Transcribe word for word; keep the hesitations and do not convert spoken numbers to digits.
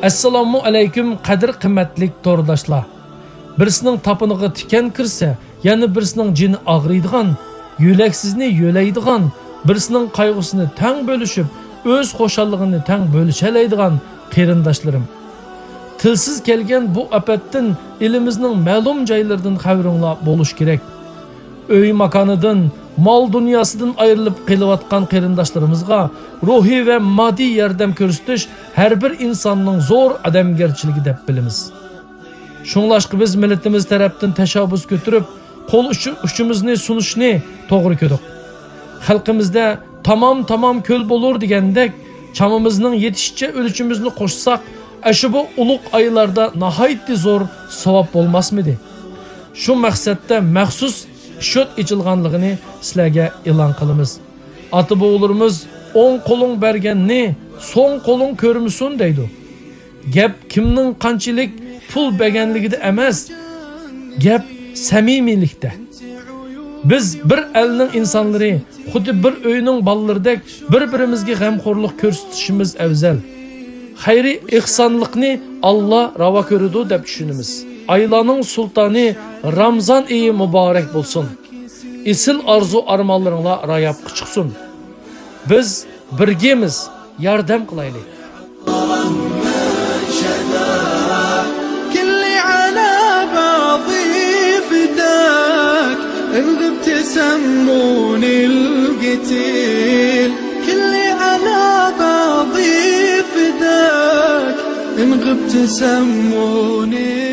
ئەسسالامۇ ئەلەيكۇم، قەدىر-قىممەتلىك تورداشلار! بىرسىنىڭ تاپىنىغا تىكەن كىرسە، يەنە بىرسىنىڭ جېنى ئاغرىيدىغان، يۆلەكسىزنى يۆلەيدىغان، بىرسىنىڭ قايغۇسىنى تەڭ بۆلۈشۈپ، ئۆز خۇشاللىقىنى تەڭ بۆلۈشەلەيدىغان قېرىنداشلىرىم! تىلسىز كەلگەن بۇ ئاپەتتىن ئېلىمىزنىڭ مەلۇم جايلىرىدىن خەۋىرىڭلار بولۇشى كېرەك. ئۆي-ماكانىدىن، مال-دۇنياسىدىن ئايرىلىپ قېلىۋاتقان قېرىنداشلىرىمىزغا روھىي ۋە ماددىي ياردەم كۆرسىتىش ھەر بىر ئىنساننىڭ زور ئادەمگەرچىلىكى دەپ بىلىمىز. شۇڭلاشقا بىز مىللىتىمىز تەرەپتىن تەشەببۇس كۆتۈرۈپ، قول ئۇچى-، ئۇچىمىزنى سۇنۇشنى توغرا كۆردۇق. خەلقىمىزدە «تامام، تامام كۆل بولۇر» دېگەندەك، چامىمىزنىڭ يېتىشىچە ئۈلۈشىمىزنى قوشساق، ئەشۇ بۇ ئۇلۇغ ئايلاردا ناھايىتى زور ساۋاب بولماسمىدى؟ شۇ مەقسەتتە مەخسۇس شوت ئېچىلغانلىقىنى سىلەرگە ئېلان قىلىمىز. ئاتا-بوۋىلىرىمىز «ئوڭ قولۇڭ بەرگەننى سوڭ قولۇڭ كۆرمىسۇن» دەيدۇ. گەپ كىمنىڭ قانچىلىك پۇل بەرگەنلىكىدە ئەمەس، گەپ سەمىمىيلىكتە. بىز بىر ئەلنىڭ ئىنسانلىرى، خۇددى بىر ئۆينىڭ بالىلىرىدەك بىر-بىرىمىزگە غەمخورلۇق كۆرسىتىشىمىز ئەۋزەل. خەيرى ئېھسانلىقنى ئاللا راۋا كۆرىدۇ دەپ چۈشىنىمىز. ئايلارنىڭ سۇلتانى رامزان ئېيى مۇبارەك بولسۇن. ئېسىل ئارزۇ-ئارمانلىرىڭلار راياپقا چىقسۇن. بىز بىرگىمىز، ياردەم قىلايلى. كلي على بعضي فداك، إن غبت سموني القتيل. كلي على بعضي فداك، إن غبت سموني